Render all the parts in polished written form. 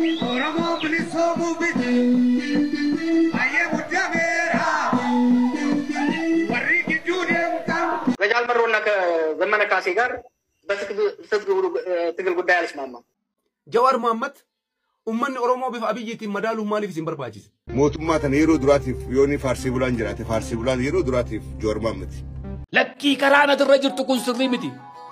Oromoo bilisoomuu miti baay'ee muddameera warri gidduu deemtan. ከጃል መሮና ከዘመነ ካሴ ጋር በትጥቅ ትግል ጉዳይ አልስማማም። Jawaar Mohaammed uummanni Oromoo bifa Abiyyiitiin madaaluun maaliif isin barbaachise? Mootummaa tana yeroo duraatiif yooni faarsii bulaan jiraate faarsii bulaan yeroo duraatiif Jawaar Mohaammed. Lakkii karaa nati irra jirtu kun sirrii miti.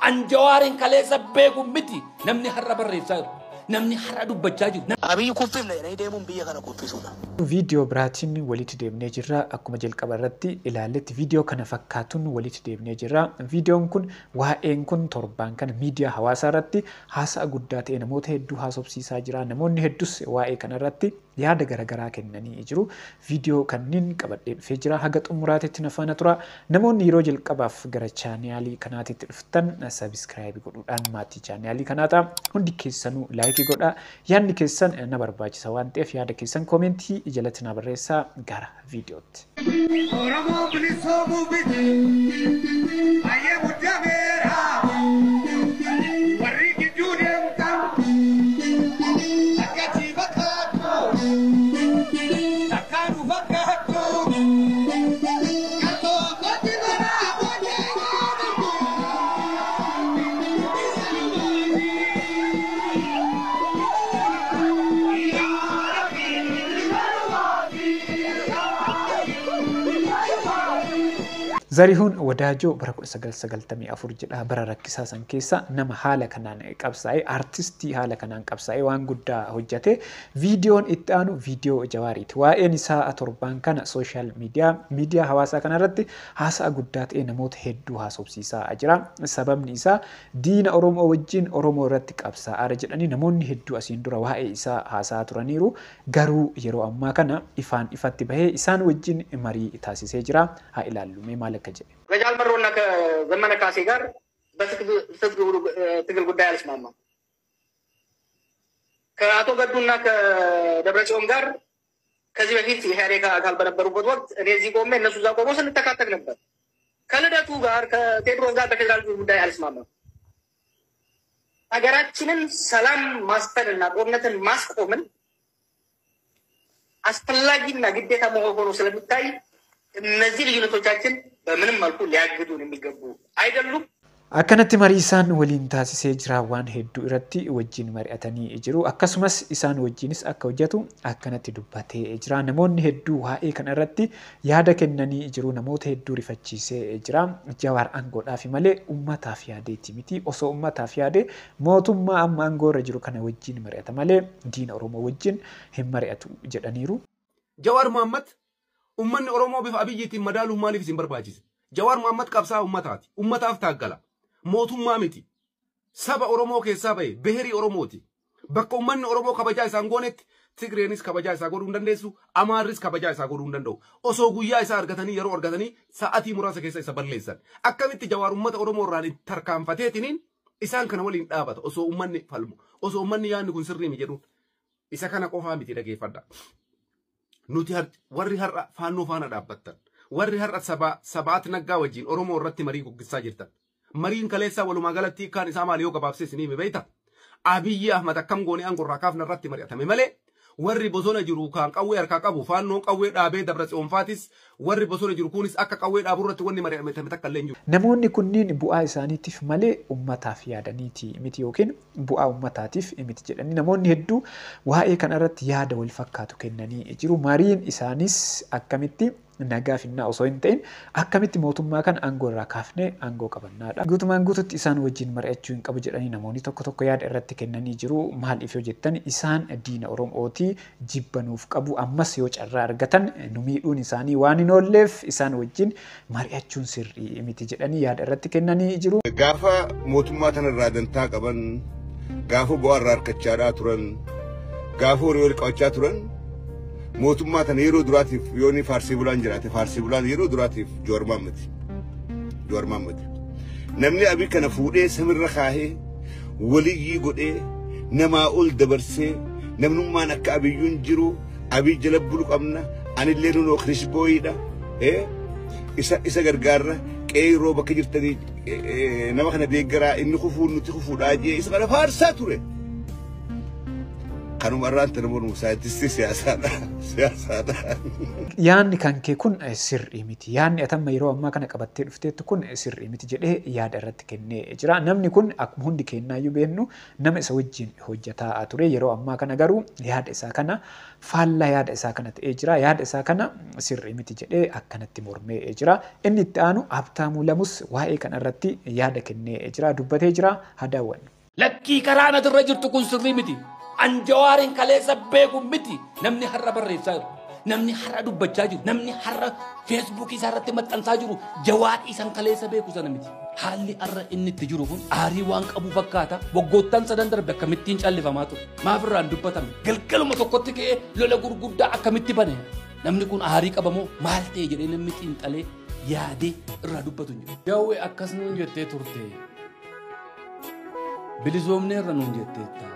An Jawaariin kaleessa beeku miti. Namni har'a barreessaa jiru. Namni har'a dubbachaa jiru. Abiyyi kuffifne jedhanii deemuun biyya kana kuffisuudha. Viidiyoo biraatiin walitti deemnee jirra. Akkuma jalqaba irratti ilaalletti viidiyoo kana fakkaatuun walitti deemnee jirra. Viidiyoon kun waa'een kun torbaan kana miidiyaa hawaasaa irratti haasa'a guddaa ta'e namoota hedduu haasofsiisaa jira. Namoonni hedduus waa'ee kana irratti yaada garaagaraa kennanii jiru. Viidiyoo kanneen qabadhee dhufee jira. Haga xumuraatitti na faana tura. Namoonni yeroo jalqabaaf gara chaanaalii kanaatitti dhuftan sabiskiraayib godhuudhaan maatii chaanaalii kanaa ta'a. Hundi keessanuu laayikii godhaa. Yaadni keessan na barbaachisa waan ta'eef yaada keessan koomentii jalatti na barreessaa gara viidiyootti. Oromoo bilisoomuu miti baay'ee muddameera warri gidduu deemtan akkatii fakkaattu takkaa nu fakkaattu qartoofatti baraa booddee. Zarihuun Wadaajoo bara 1994 jedha bara rakkisaa san keessa nama haala kanaan qabsaa'ee aartistii haala kanaan qabsaa'ee waan guddaa hojjete. Viidiyoon itti aanu viidiyoo Jawaariiti. Waa'een isaa torbaan kana sooshaal miidiyaa miidiyaa hawaasaa kanarratti haasa'a guddaa ta'e namoota hedduu haasofsiisaa jira. Sababni isaa diina Oromoo wajjin Oromoo irratti qabsaa'aara jedhanii namoonni hedduu asiin dura waa'ee isaa haasa'aa turaniiru. Garuu yeroo ammaa kana ifaan ifatti bahee isaan wajjin marii taasisee jira. Haa ilaallu mee maal akka jedhe. ከጃል መሮና ከዘመነ ካሴ ጋር በትጥቅ ትግል ጉዳይ አልስማማም። ከአቶ ገዱና ከደብረጽዮን ጋር ከዚህ በፊት የኢህአዴግ አካል በነበሩበት ወቅት እኔ እዚህ ቆሜ እነሱ እዛ ቆሞ ስንተካተክ ነበር። ከልደቱ ጋር ከቴዎድሮስ ጋር በፌዴራል ጉዳይ አልስማማም። ሀገራችንን ሰላም ማስፈንና ጦርነትን ማስቆምን አስፈላጊና ግዴታ መሆን ሆኖ ስለሚታይ እነዚህ ልዩነቶቻችን በምንም መልኩ ሊያግዱን የሚገቡ አይደሉም። Akkanatti marii isaan waliin taasisee jira waan hedduu irratti wajjin mari'atanii jiru. Akkasumas isaan wajjinis akka hojjetu akkanatti dubbatee jira. Namoonni hedduu waa'ee kana irratti yaada kennanii jiru. Namoota hedduu rifachiisee jira. Jawaar aangoodhaaf malee uummataaf yaadeeti miti. Osoo uummataaf yaade mootummaa amma aangoo irra jiru kana wajjin mari'ata malee diina Oromoo wajjin hin mari'atu jedhaniiru. Jawaar Mohaammed uummanni Oromoo bifa Abiyyiitiin madaaluun maaliif isin barbaachise? Jawaar Mohaammed qabsaa'aa uummataati. Uummataaf taaggala. Mootummaa miti. Saba Oromoo keessaa bahe beherii Oromooti. Bakka uummanni Oromoo kabajaa isaan goonetti Tigreenis kabajaa isaa godhuu hin dandeessu, Amaarris kabajaa isaa godhuu hin danda'u. Osoo guyyaa isaa argatanii yeroo argatanii sa'atii muraasa keessa isa balleessan. Akkamitti Jawaar uummata Oromoo irraan tarkaanfateetiniin isaan kana waliin dhaabata osoo uummanni falmu, osoo uummanni yaadni kun sirrii mi jedhuun. Isa kana qofaa miti dhageeffadha. Nuti warri har'a faannoo faana dhaabbattan, warri har'a sabaat naggaa wajjin Oromoo irratti marii gaggeessaa jirtan. Mariin kaleessaa walumaa galatti kaan isaa maali yoo gabaabsee isinii hime beektaa? Abiyyi Ahmad akkam goonee aangoo irraa kaafna irratti mari'atame malee warri bosona jiru kan qawwee harkaa qabu faannoon qawwee dhaabee Dabra Tsiyoonfaatis warri bosona jiru kunis akka qawwee dhaabuu irratti wanni mari'atame takka illee hin jiru. Namoonni kunniin bu'aa isaaniitiif malee uummataaf yaadaniiti miti yookiin bu'aa uummataatiif miti jedhanii namoonni hedduu waa'ee kana irratti yaada wal fakkaatu kennanii jiru. Mariin isaanis akkamitti nagaa finnaa osoo hin ta'in akkamitti mootummaa kana aangoo irraa kaafnee aangoo qabannaadha. Guutumaan guututti isaan wajjin mari'achuu hin qabu jedhanii namoonni tokko tokko yaada irratti kennanii jiru. Maaliif yoo jettan isaan diina Oromootii jibbanuuf qabu ammas yoo carraa argatan nu miidhuun isaanii waan hin oolleef isaan wajjin mari'achuun sirrii miti jedhanii yaada irratti kennanii jiru. Gaafa mootummaa tanarraa dantaa qaban, gaafa bu'aa irraa harkachaadhaa turan, gaafa horii wal qabachaa turan mootummaa tana yeroo duraatiif yooni faarsii bulaan jiraate faarsii bulaan yeroo duraatiif Jawaar Mohaammed. Jawaar Mohaammed. Namni Abiy kana fuudhee samirra kaahee waliyyii godhee namaa ol dabarsee namnummaan akka Abiyyuun jiru Abiy jala bulu qabna anillee nunoo Kirishbooyiidha. Isa gargaarra qeerroo bakka jirtanii nama kana deeggaraa inni kufuun nuti kufuudhaa jee isa kana faarsaa ture. Kanuma irraan tana mormu saayintistii siyaasaadha. Siyaasaadha. Yaanni kan kee kun sirrii miti. Yaanni ati amma yeroo ammaa kana qabattee dhufteettu kun sirrii miti jedhee yaada irratti kennee jira. Namni kun akkuma hundi kennaayyuu beeknu nama isa wajjin hojjetaa ture. Yeroo ammaa kana garuu yaada isaa kana faallaa yaada isaa kana ta'ee jira. Yaada isaa kana sirrii miti jedhee akkanatti mormee jira. Inni itti aanu Habtaamuu Lamus waa'ee kana irratti yaada kennee jira. Dubbatee jira. Haa daawwannu. Lakkii karaa irra jirtu kun sirrii miti. An Jawaariin kaleessa beeku miti. Namni har'a barreessaa jiru. Namni har'a dubbachaa jiru. Namni har'a feesbuukii isaa irratti maxxansaa jiru. Jawaar isan kaleessa beeku sana miti. Haalli har'a inni itti jiru kun aarii waan qabu fakkaata. Waggoottan sadan darbe akkamittiin callifamaa ture. Maaf irraan dubbatame. Galgaluma tokkotti ka'ee lola gurguddaa akkamitti bane. Namni kun aarii qabamoo maal ta'e jedhee namni xiinxalee yaadee irraa dubbatu hin jiru. Jawwee akkas nuun jettee turte. Bilisoomneerra nuun jetteetta.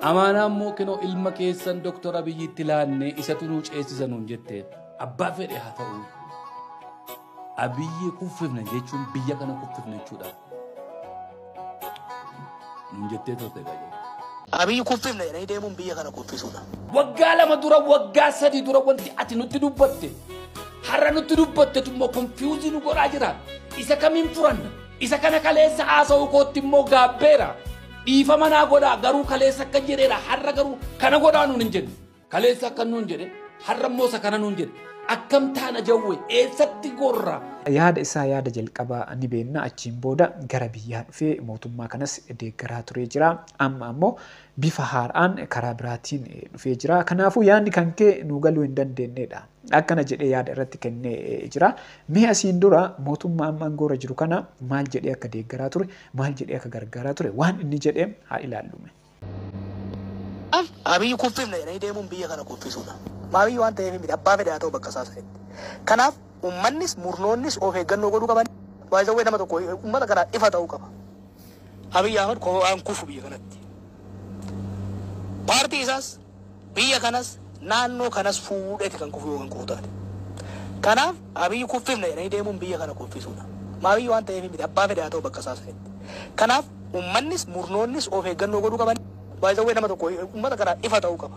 Amaanaa immoo kinoo ilma keessan Dooktar Abiyyitti laannee isatu nuu ceesisa nuun jettee abbaa fedhe haa ta'u. Abiyyi kuffifna jechuun biyya kana kuffifna jechuudha. Nuun jettee turte gaajaa. Abiyyi kuffifna jedhanii deemuun biyya kana kuffisuudha. Waggaa 2 dura waggaa 3 dura wanti ati nutti dubbatte har'a nutti dubbattetu immoo konfiyuuzii nu godhaa jira. Isa kamiin furanna? Isa kana kaleessa haasa'u kootti immoo gaabbeera. Dhiifama naa godhaa garuu kaleessa akka jedheera har'a garuu kana godhaa nuun hin jenne. Kaleessa akka nuun jedhe har'a immoo isa kana nuun jedhe. Akkam taana Jawwee eessatti gorra? Yaada isaa yaada jalqabaa ni beekna. Achiin booda gara biyyaa dhufee mootummaa kanas deeggaraa turee jira. Amma ammoo bifa haaraan karaa biraatiin dhufee jira. Kanaafuu yaadni kan kee nu galuu hin dandeenyedha. Akkana jedhee yaada irratti kennee jira. Mee asiin dura mootummaa amma aangoorra jiru kana maal jedhee akka deeggaraa ture, maal jedhee akka gargaaraa ture waan inni jedhee haa ilaallume. Abiyyi kuffifna jedhanii deemuun biyya kana kuffisuudha. Abiyyi waan ta'eef miti abbaa fedhe haa ta'u bakka isaa sanitti. Kanaaf uummannis murnoonnis of eeggannoo godhuu qaban. Waayizawwee nama tokko uummata kanaa ifa ta'uu qaba. Abiyyi Ahmad waan kufu biyya kanatti. Paartii isaas biyya kanas naannoo kanas fuudheeti kan kufu yoo kan kufu taate. Kanaaf Abiyyi kuffifna jedhanii deemuun biyya kana kuffisuudha. Abiyyi waan ta'eef miti abbaa fedhe haa ta'u bakka isaa sanitti. Kanaaf uummannis murnoonnis of eeggannoo godhuu qaban. Waayizawwee nama tokko uummata kanaa ifa ta'uu qaba.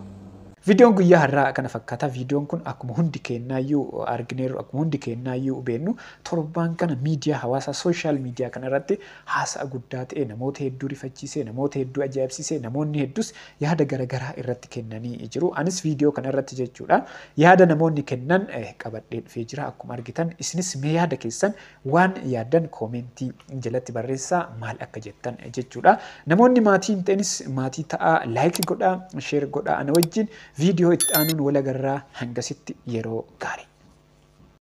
Viidiyoon guyyaa har'aa kana fakkaata. Viidiyoon kun akkuma hundi kennaayyuu argineerru, akkuma hundi kennaayyuu beeknu torbaan kana miidiyaa hawaasaa sooshaal miidiyaa kana irratti haasa'a guddaa ta'e namoota hedduu rifachiisee, namoota hedduu ajaa'ibsiisee, namoonni hedduus yaada garaagaraa irratti kennanii jiru. Anis viidiyoo kana irratti jechuudha yaada namoonni kennan qabadhee dhufee jira. Akkuma argitan isinis mee yaada keessan waan yaaddan koomentii jalatti barreessaa maal akka jettan jechuudha. Namoonni maatii hin ta'inis maatii ta'aa, laayikii godhaa, sheer godhaa ana wajjin viidiyoo itti aanuun wal agarraa hangasitti yeroo gaarii.